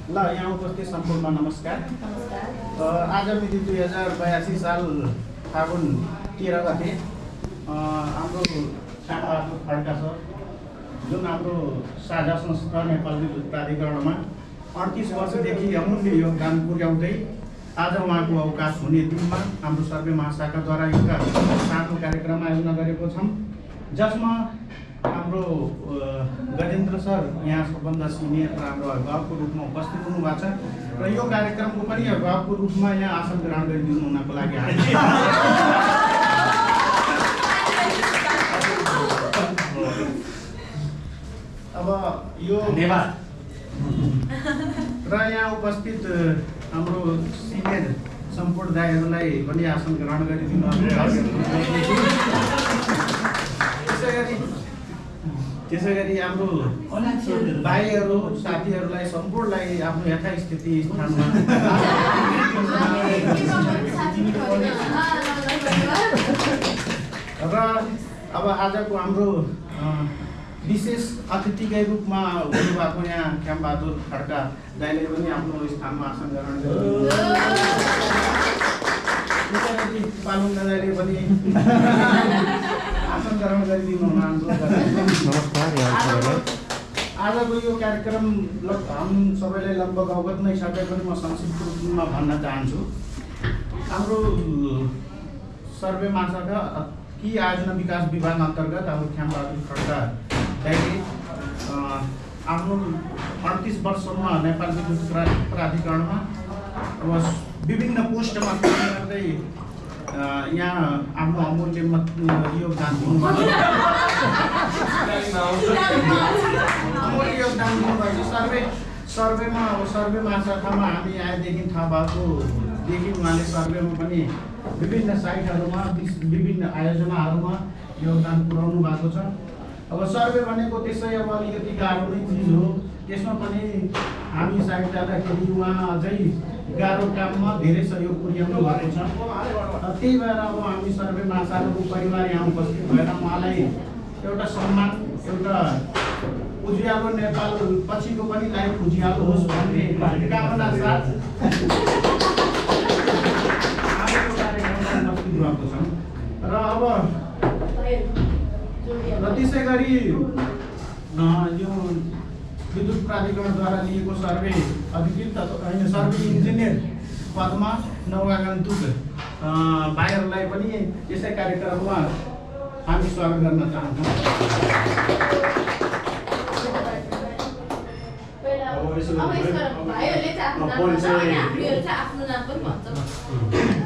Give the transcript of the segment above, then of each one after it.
ल यहाँ उपस्थित सम्पूर्ण नमस्कार। आज मिति 2082 साल फागुन 13 गते हाम्रो श्यामबहादुर खड्का सर जुन हाम्रो साझा संस्था नेपाल विद्युत प्राधिकरणमा 38 वर्षदेखि अमूल्य योगदान पुर्याउँदै आज उहाँको अवकाश हुने दिनमा हाम्रो सर्वे महाशाखाद्वारा एउटा सानो कार्यक्रम आयोजना गरेको छौँ, जसमा हाम्रो गजेन्द्र सर यहाँ सबभन्दा सिनियर र हाम्रो अभिभावकको रूपमा उपस्थित हुनुभएको छ र यो कार्यक्रमको पनि अभिभावकको रूपमा यहाँ आसन ग्रहण गरिदिनु हुनको लागि अब यो धन्यवाद र यहाँ उपस्थित हाम्रो सिनियर सम्पूर्ण दाइहरूलाई पनि आसन ग्रहण गरिदिनु। त्यसै गरी हाम्रो भाइहरू साथीहरूलाई सम्पूर्णलाई आफ्नो यथास्थिति स्थानमा र अब आजको हाम्रो विशेष अतिथिकै रूपमा हुनुभएको यहाँ श्यामबहादुर खड्का दाइले पनि आफ्नो स्थानमा आसन ग्रहण गर्नु, पालुङ दादाले पनि आसन ग्रहण गरिदिनु हुनुहुन्छ। आजको यो कार्यक्रम हामी सबैलाई लगभग अवगत नै सके पनि म संक्षिप्त रूपमा भन्न चाहन्छु। हाम्रो सर्वे महाशाखा कि आयोजना विकास विभाग अन्तर्गत अब श्यामबहादुर खड्का दाइले आफ्नो 38 वर्षमा नेपाल विद्युत प्राधिकरणमा विभिन्न पोस्टमा काम गर्दै यहाँ आफ्नो अमूल्य योगदान दिनुभएको सर्वेमा अब सर्वे महाशाखामा हामी आएदेखि थाहा भएकोदेखि उहाँले सर्वेमा पनि विभिन्न साइटहरूमा विभिन्न आयोजनाहरूमा योगदान पुर्याउनु भएको छ। अब सर्वे भनेको त्यसै अब अलिकति गाह्रो नै चिज हो, त्यसमा पनि हामी साइट जाँदाखेरि उहाँ अझै गाह्रो काममा धेरै सहयोग पुर्याउनु भएको छ। त्यही भएर अब हामी सर्वे महाशाखाको परिवार यहाँ उपस्थित भएर उहाँलाई एउटा सम्मान, एउटा उज्यालो नेपाल पछिको पनि लाइफ उज्यालो होस् भन्ने कामना साथ उपस्थित भएको छौँ। र अब त्यसै गरी यो विद्युत प्राधिकरणद्वारा लिएको सर्वे अधिकृत होइन सर्वे इन्जिनियर पदमा नवआगन्तुक भाइहरूलाई पनि यसै कार्यक्रममा हामी स्वागत गर्न चाहन्छौँ।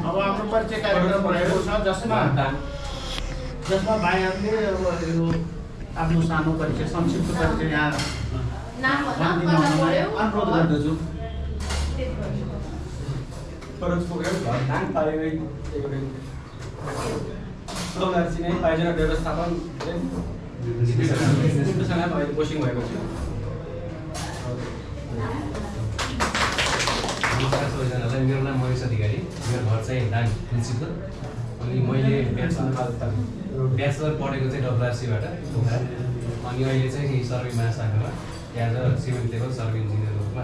अब हाम्रो परिचय कार्यक्रम भएको छ जसमा भाइहरूले अब यो आफ्नो सानो परिचय संक्षिप्त परिचय यहाँ अनुरोध गर्दछु। आयोजना व्यवस्थापन पोस्टिङ भएको छु। नमस्कार सबैजनालाई, मेरो नाम महेश अधिकारी, मेरो घर चाहिँ दाङ प्रिन्सिपल अनि मैले ब्याचलर पढेको चाहिँ WRCबाट अनि अहिले चाहिँ सर्वे महाशाखामा एज सिभिल लेभल सर्वे इन्जिनियरको रूपमा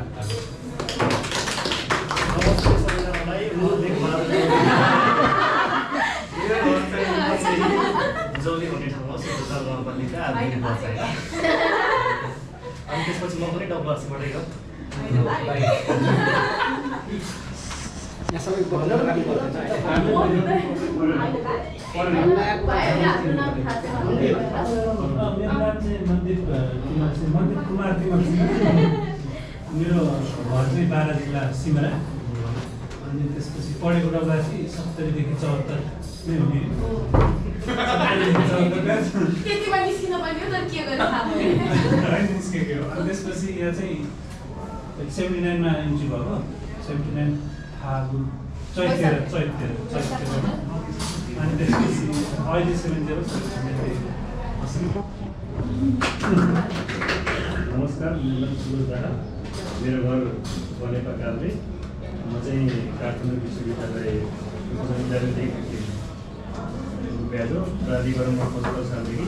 जौली भन्ने ठाउँमा सुन्दर गाउँपालिका अनि त्यसपछि म पनि WRCबाटै हो। यहाँ सबै मन्दिर कुमार तिमल सिंह, मेरो घर चाहिँ बारा जिल्ला सिमरा, अनि त्यसपछि पढेको WRC 70 देखि 74 नै हुने। त्यसपछि यहाँ चाहिँ 79 मा एन्ट्री भएको, 79 फागुन चैत्र अनि त्यसपछि अहिले 70। नमस्कार, मेरो नाम सुरज दादा, मेरो घर बनेपा कालले, म चाहिँ काठमाडौँ विश्वविद्यालय प्याजो प्राधिकरणमा 75 सालदेखि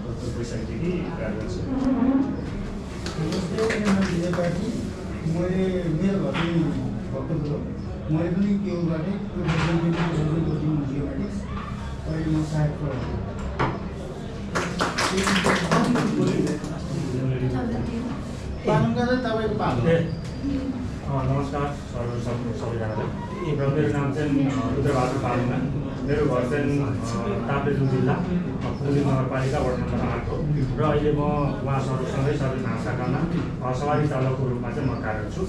75 पैसादेखि कार्यरत छु। मैले मेरो घर चाहिँ भक्तपुर हो। मैले पनि केबाट जियोमेटिक्स अहिले म सहायक पालुङका चाहिँ तपाईँको पालो नमस्कार सबैजनालाई। र मेरो नाम चाहिँ रुद्रबहादुर पालुङा। मेरो घर चाहिँ ताप्लेजुङ जिल्ला फुली नगरपालिका वार्ड नम्बर 8 हो। र अहिले म उहाँहरूसँगै सर्भिस महाशाखामा सवारी चालकको रूपमा चाहिँ म कार्यरत छु।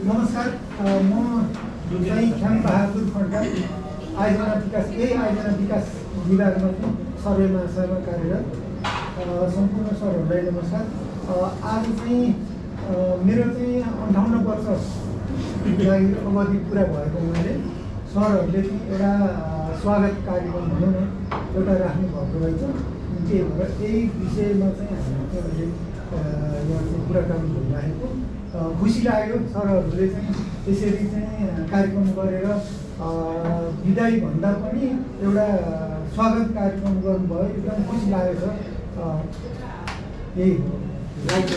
नमस्कार, म चाहिँ ख्याम बहादुर खड्का आयोजना विकास विभागमा सर्वे महाशाखामा कार्यरत। सम्पूर्ण सरहरूलाई नमस्कार। आज चाहिँ मेरो चाहिँ 58 वर्ष अवधि पुरा भएको हुनाले सरहरूले चाहिँ एउटा स्वागत कार्यक्रम भनौँ न एउटा राख्नु भएको रहेछ। त्यही भएर यही विषयमा चाहिँ हामी अहिले यहाँ चाहिँ कुराकानी भइरहेको खुसी लाग्यो। सरहरूले चाहिँ त्यसरी चाहिँ कार्यक्रम गरेर विदाई भन्दा पनि एउटा स्वागत कार्यक्रम गर्नुभयो, एकदम खुसी लागेको छ। यही हो। लाइक र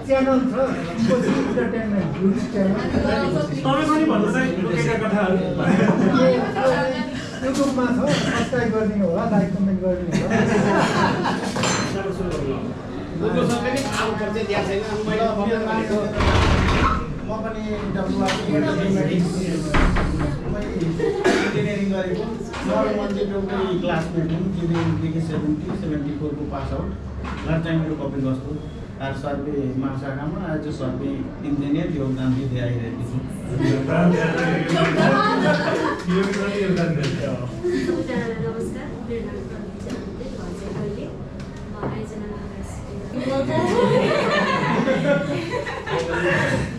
च्यानल छ इन्टरटेनमेन्ट च्यानल युट्युबमा छ, सब्सक्राइब गरिदिनु होला, लाइक कमेन्ट गरिदिनु होला। म पनि इन्जिनियरिङ गरेको म चाहिँ एउटै क्लासमेट हुँ। इन्जिनियरिङदेखि 74 को पास आउट। घर चाहिँ मेरो कपिल वस्तु आज सर्वे महाशाखामा आज सर्वे इन्जिनियर योगदान दिँदै आइरहेको छु।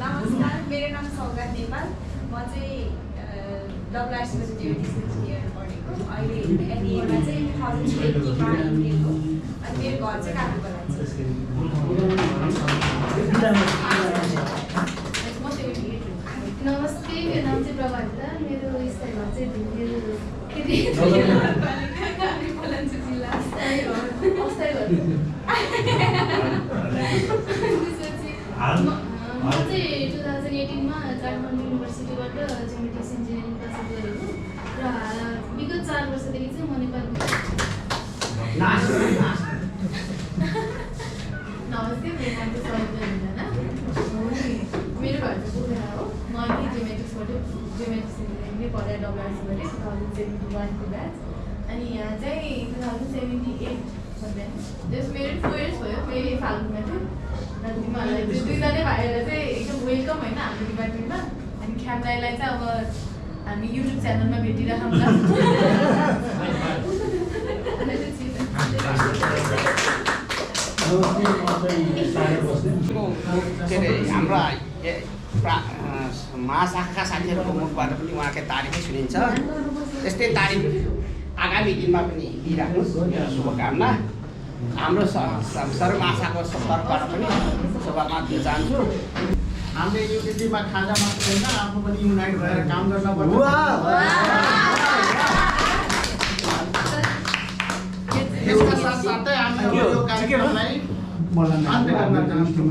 नमस्कार, मेरो नाम सौगात नेपाल। म चाहिँ डब्लुआरसी इन्जिनियर पढेको। अहिले एनइएमा चाहिँ 2020 मा इन्जिनियर हो। अनि मेरो घर चाहिँ काठमाडौँ छ। नमस्ते, मेरो नाम चाहिँ प्रभाविता। मेरो स्थायी घर चाहिँ ढुङ्गेल म चाहिँ 2018 मा काठमाडौँ युनिभर्सिटीबाट जियोमेट्रिक्स इन्जिनियरिङ पास गरेको र विगत 4 वर्षदेखि चाहिँ म नेपालमा। नमस्ते, मेरो नाम चाहिँ सरिता ढुङ्गाना। मेरो घर चाहिँ पोखरा हो। म अहिले जियोमेट्रिक्स इन्जिनियरिङ नै पढाएँ डब्लुआरसीबाट 2071 को ब्याच। अनि यहाँ चाहिँ 2078 जस मेरो 4 इयर्स भयो। फेरि फाल्गुनमा थियो र तिमीहरूलाई दुईजनै भाइहरूलाई चाहिँ एकदम वेलकम होइन हाम्रो डिपार्टमेन्टमा। अनि ख्यामलाई चाहिँ अब हामी युट्युब च्यानलमा भेटिराखौँला। के अरे हाम्रा महाशाखाका साथीहरूको मुखबाट पनि उहाँकै तारिफै सुनिन्छ। त्यस्तै तारिफ आगामी दिनमा पनि दिइराख्नुहोस्, मेरो शुभकामना। हाम्रो सर्व महाशाखाको तर्फबाट पनि शुभकामना दिन चाहन्छु। हामीले युनिटीमा खाजा मात्र होइन, आफू पनि युनाइट भएर काम गर्न पर्छ। यसका साथसाथै हामीले यो कार्यक्रमलाई अन्त्य गर्न चाहन्छौँ।